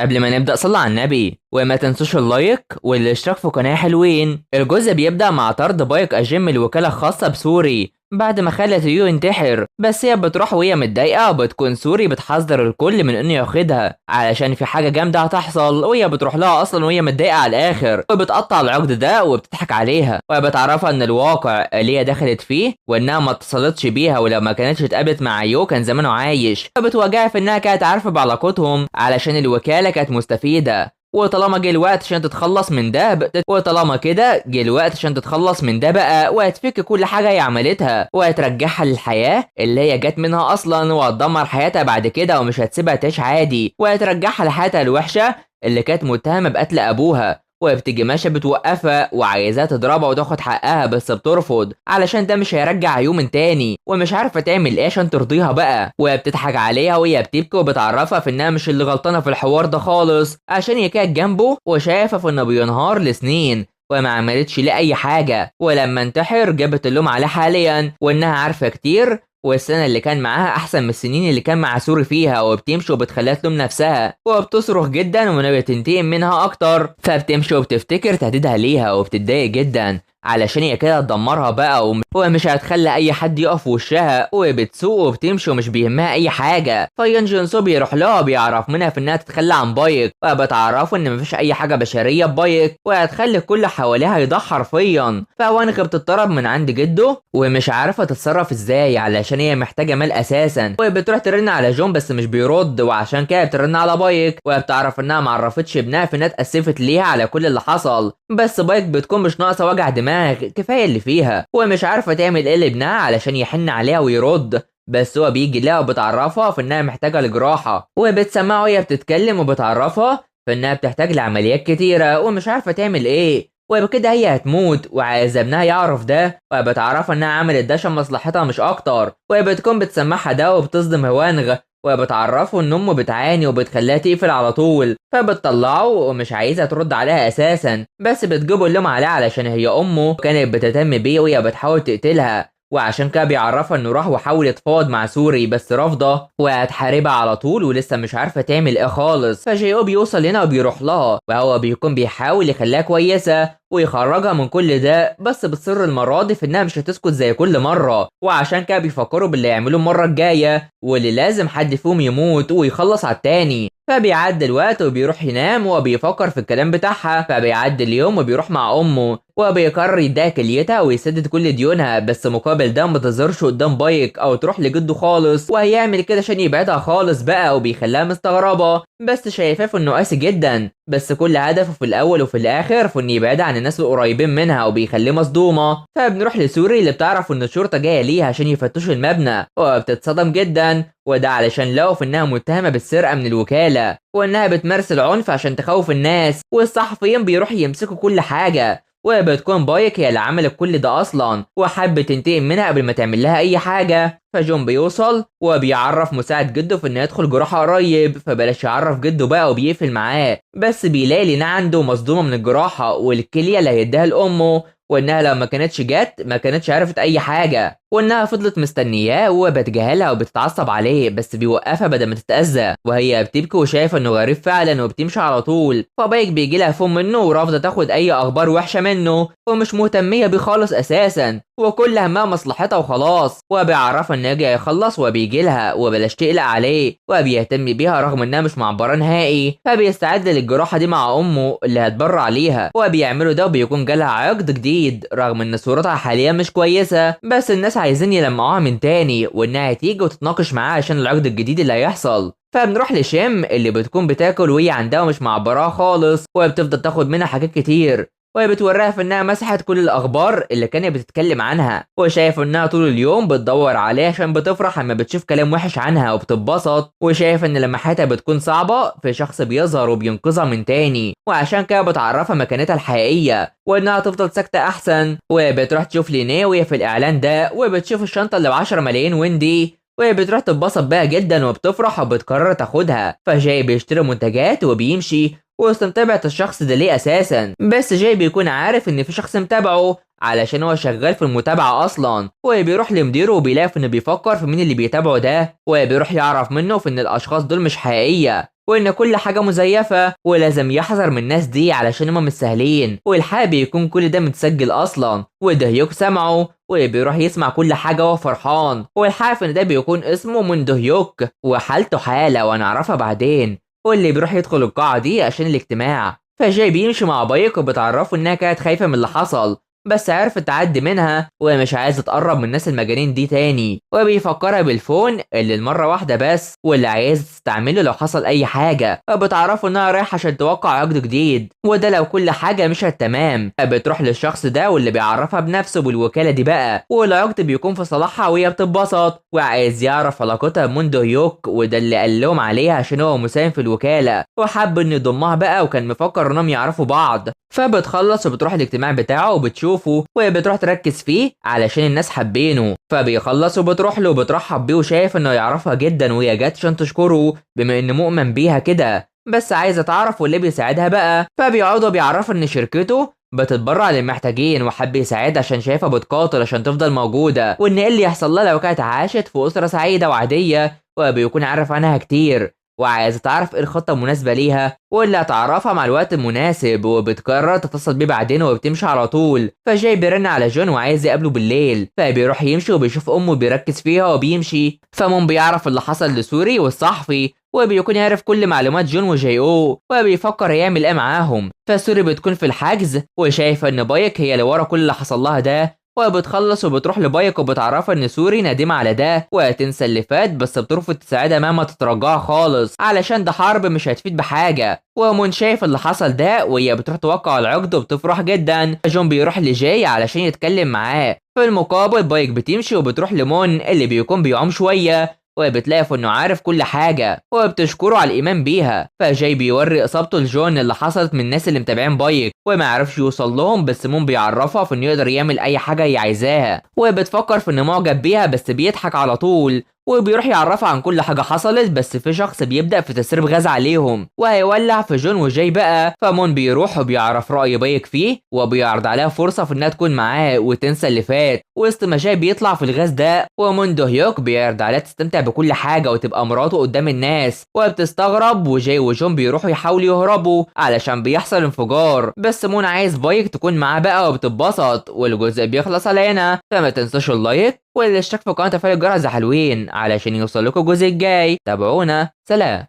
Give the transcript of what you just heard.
قبل ما نبدأ صلى على النبي وما تنسوش ال like والاشتراك في قناة حلوين. الجزء بيبدأ مع طرد بايك أجيم الوكالة الخاصة بسوري بعد ما خلت يو ينتحر، بس هي بتروح وهي متضايقة، وبتكون سوري بتحذر الكل من انه ياخدها علشان في حاجة جامدة هتحصل، وهي بتروح لها اصلا وهي متضايقة على الاخر، وبتقطع العقد ده وبتضحك عليها، وبتعرفها ان الواقع اللي هي دخلت فيه وانها ما اتصلتش بيها، ولو ما كانتش اتقابلت مع يو كان زمانه عايش. فبتواجهها في انها كانت عارفة بعلاقتهم علشان الوكالة كانت مستفيدة، وطالما جه الوقت عشان تتخلص من ده وطالما كده جه الوقت عشان تتخلص من ده بقى، وهتفك كل حاجة هي عملتها وهترجعها للحياة اللي هي جت منها اصلا، وهتدمر حياتها بعد كده ومش هتسيبها تعيش عادي، وهترجعها لحياتها الوحشة اللي كانت متهمه بقتل ابوها. وبتيجي ماشية بتوقفها وعايزاها تضربها وتاخد حقها، بس بترفض علشان ده مش هيرجع يوم من تاني، ومش عارفه تعمل ايه عشان ترضيها بقى، وبتضحك عليها وهي بتبكي وبتعرفها في انها مش اللي غلطانة في الحوار ده خالص، عشان هي كانت جنبه وشايفه في انه بينهار لسنين وما عملتش ليه اي حاجة، ولما انتحر جابت اللوم عليه حاليا، وانها عارفه كتير، والسنة اللي كان معاها أحسن من السنين اللي كان مع سوري فيها. وبتمشي وبتخليها تلوم نفسها وبتصرخ جدا وناوية تنتقم منها أكتر، فبتمشي وبتفتكر تهديدها ليها وبتتضايق جدا علشان هي كده هتدمرها بقى ومش هتخلي اي حد يقف في وشها، وبتسوق وبتمشي ومش بيهمها اي حاجة. فيون جونسو بيروح لها وبيعرف منها في انها تتخلى عن بايك، وبتعرفه ان مفيش اي حاجة بشرية ببايك وهتخلي الكل حواليها يضحي حرفيا. فوانغ بتضطرب من عند جده ومش عارفه تتصرف ازاي علشان هي محتاجه مال اساسا، وبتروح ترن على جون بس مش بيرد، وعشان كده بترن على بايك، وبتعرف انها معرفتش ابنها في انها اتاسفت ليها على كل اللي حصل، بس بايك بتكون مش ناقصه وجع دماغ كفاية اللي فيها، ومش عارفه تعمل ايه لابنها علشان يحن عليها ويرد، بس هو بيجي لها وبتعرفها في انها محتاجه لجراحه، وبتسمعه وهي بتتكلم وبتعرفها في انها بتحتاج لعمليات كتيرة ومش عارفه تعمل ايه، وبكده هي هتموت وعايزه ابنها يعرف ده، وبتعرفها انها عملت ده عشان مصلحتها مش اكتر، وبتكون بتسمعها ده وبتصدم هوانغ، وبتعرفه ان امه بتعاني وبتخليها تقفل على طول، فبتطلعه ومش عايزه ترد عليها اساسا، بس بتجيبه اللوم عليها علشان هي امه كانت بتهتم بيه وهي بتحاول تقتلها، وعشان كده بيعرفها انه راح وحاول يتفاوض مع سوري بس رافضه وهتحاربها على طول ولسه مش عارفه تعمل ايه خالص. فجيو بيوصل هنا وبيروح لها، وهو بيكون بيحاول يخليها كويسة ويخرجها من كل ده، بس بتصر المرة دي في انها مش هتسكت زي كل مرة، وعشان كده بيفكروا باللي يعملوه المرة الجاية واللي لازم حد فيهم يموت ويخلص على التاني. فبيعدي الوقت وبيروح ينام وبيفكر في الكلام بتاعها، فبيعدي اليوم وبيروح مع امه وبيقرر يديها كليتها ويسدد كل ديونها، بس مقابل ده ما تظهرش قدام بايك او تروح لجده خالص، وهيعمل كده عشان يبعدها خالص بقى، وبيخليها مستغربه بس شايفاه في انه قاسي جدا، بس كل هدفه في الاول وفي الاخر في انه يبعدها عن الناس القريبين منها وبيخليه مصدومة. فبنروح لسوري اللي بتعرف ان الشرطة جاية ليها عشان يفتشوا المبنى، وبتتصدم جدا، وده علشان لقوا في انها متهمه بالسرقة من الوكالة وانها بتمارس العنف عشان تخوف الناس، والصحفيين بيروحوا يمسكوا كل حاجة، وبتكون بايك هي اللي عملت كل ده اصلا وحابة تنتقم منها قبل ما تعمل لها اي حاجة. فجون بيوصل وبيعرف مساعد جده في انه يدخل جراحه قريب، فبلاش يعرف جده بقى وبيقفل معاه، بس بيلاقي لينا عنده مصدومة من الجراحة والكلية اللي هيديها لامه، وانها لو ما كانتش جت ما كانتش عرفت اي حاجة، وانها فضلت مستنياه وبتجاهلها وبتتعصب عليه، بس بيوقفها بدل ما تتاذى، وهي بتبكي وشايفه انه غريب فعلا وبتمشي على طول. فبايك بيجي لها phone منه ورافضه تاخد اي اخبار وحشة منه ومش مهتميه بيه خالص اساسا، وكل همها مصلحتها وخلاص، وبيعرفها انه يجي يخلص وبيجي لها وبلاش تقلق عليه، وبيهتم بيها رغم انها مش معبرة نهائي. فبيستعد للجراحه دي مع امه اللي هتبرع ليها، وبيعملوا ده وبيكون جالها عقد جديد رغم ان صورتها حاليا مش كويسة، بس الناس عايزين يلمعوها من تاني وانها تيجي وتتناقش معاها عشان العقد الجديد اللي هيحصل. فبنروح لشيم اللي بتكون بتاكل وهي عندها ومش معبراها خالص، وبتفضل تاخد منها حاجات كتير، وهي بتوريها في انها مسحت كل الاخبار اللي كانت بتتكلم عنها، وشايف انها طول اليوم بتدور عليها عشان بتفرح اما بتشوف كلام وحش عنها وبتتبسط، وشايف ان لما حياتها بتكون صعبة في شخص بيظهر وبينقذها من تاني، وعشان كده بتعرفها مكانتها الحقيقية وانها تفضل ساكته احسن. وبتروح تشوف لينيه وهي في الاعلان ده، وبتشوف الشنطة اللي ب 10 ملايين ويندي، وهي بتروح تتبسط بيها جدا وبتفرح وبتقرر تاخدها. فجاي بيشتري منتجات وبيمشي وسط متابعة الشخص ده ليه اساسا، بس جاي بيكون عارف ان في شخص متابعه علشان هو شغال في المتابعة اصلا، وبيروح لمديره وبيلاقي انه بيفكر في مين اللي بيتابعه ده، وبيروح يعرف منه في ان الاشخاص دول مش حقيقية، وان كل حاجة مزيفة ولازم يحذر من الناس دي علشان هما مش سهلين. والحقيقة بيكون كل ده متسجل اصلا، ودهيوك سمعه وبيروح يسمع كل حاجة وهو فرحان. والحقيقة ان ده بيكون اسمه من دهيوك وحالته حاله وهنعرفها بعدين، واللي بيروح يدخل القاعة دي عشان الاجتماع. فجاي بيمشي مع بايك وبتعرفه انها كانت خايفة من اللي حصل، بس عرفت تعدي منها ومش عايزه تقرب من الناس المجانين دي تاني. وبيفكرها بال phone اللي المرة واحدة بس واللي عايز تستعمله لو حصل اي حاجة. بتعرفه انها رايحة عشان توقع عقد جديد، وده لو كل حاجة مشت تمام. بتروح للشخص ده واللي بيعرفها بنفسه بالوكالة دي بقى، والعقد بيكون في صالحها وهي بتتبسط. وعايز يعرف علاقتها بمون دهيوك، وده اللي قال لهم عليها عشان هو مساهم في الوكالة وحب انه يضمها بقى، وكان مفكر انهم يعرفوا بعض. فبتخلص وبتروح الاجتماع بتاعه وبتشوفه وبتروح تركز فيه علشان الناس حابينه. فبيخلص وبتروح له وبترحب بيه وشايف انه يعرفها جدا، وهي جت عشان تشكره بما انه مؤمن بيها كده، بس عايزه تعرف واللي بيساعدها بقى. فبيقعدوا بيعرفوا ان شركته بتتبرع للمحتاجين وحب يساعدها عشان شايفها بتقاتل عشان تفضل موجودة، وان ايه اللي يحصل لها لو كانت عاشت في اسره سعيدة وعاديه، وبيكون عارف عنها كتير وعايزه تعرف ايه الخطة المناسبة ليها واللي هتعرفها مع الوقت المناسب. وبتقرر تتصل بيه بعدين وبتمشي على طول. فجاي بيرن على جون وعايز يقابله بالليل، فبيروح يمشي وبيشوف امه بيركز فيها وبيمشي. فمون بيعرف اللي حصل لسوري والصحفي، وبيكون يعرف كل معلومات جون وجاي او، وبيفكر يعمل ايه معاهم. فسوري بتكون في الحجز وشايفه ان بايك هي اللي ورا كل اللي حصل لها ده، وبتخلص وبتروح لبايك وبتعرفها ان سوري نادمة على ده وهتنسى اللي فات، بس بترفض تساعدها مهما تترجاها خالص علشان ده حرب مش هتفيد بحاجة. ومون شايف اللي حصل ده وهي بتروح توقع العقد وبتفرح جدا. جون بيروح لجاي علشان يتكلم معاه. في المقابل بايك بتمشي وبتروح لمون اللي بيكون بيعوم شوية، وبتلاقي في انه عارف كل حاجة وبتشكره على الايمان بيها. فجاي بيوري اصابته لجون اللي حصلت من الناس اللي متابعين بايك وما عرفش يوصل لهم، بس مون بيعرفها في انه يقدر يعمل اي حاجة هي عايزاها، وبتفكر في انه معجب بيها بس بيضحك على طول، وبيروح يعرفها عن كل حاجة حصلت. بس في شخص بيبدا في تسريب غاز عليهم وهيولع في جون وجاي بقى. فمون بيروح وبيعرف راي بايك فيه وبيعرض عليها فرصة في انها تكون معاه وتنسى اللي فات، وسط ما جاي بيطلع في الغاز ده. ومون دهيوك بيعرض عليها تستمتع بكل حاجة وتبقى مراته قدام الناس، وبتستغرب. وجاي وجون بيروحوا يحاولوا يهربوا علشان بيحصل انفجار، بس مون عايز بايك تكون معاه بقى وبتتبسط. والجزء بيخلص على هنا، فما تنسوش ال like والاشتراك في قناة وتفعيل الجرس يا حلوين علشان يوصل لكم الجزء الجاي. تابعونا، سلام.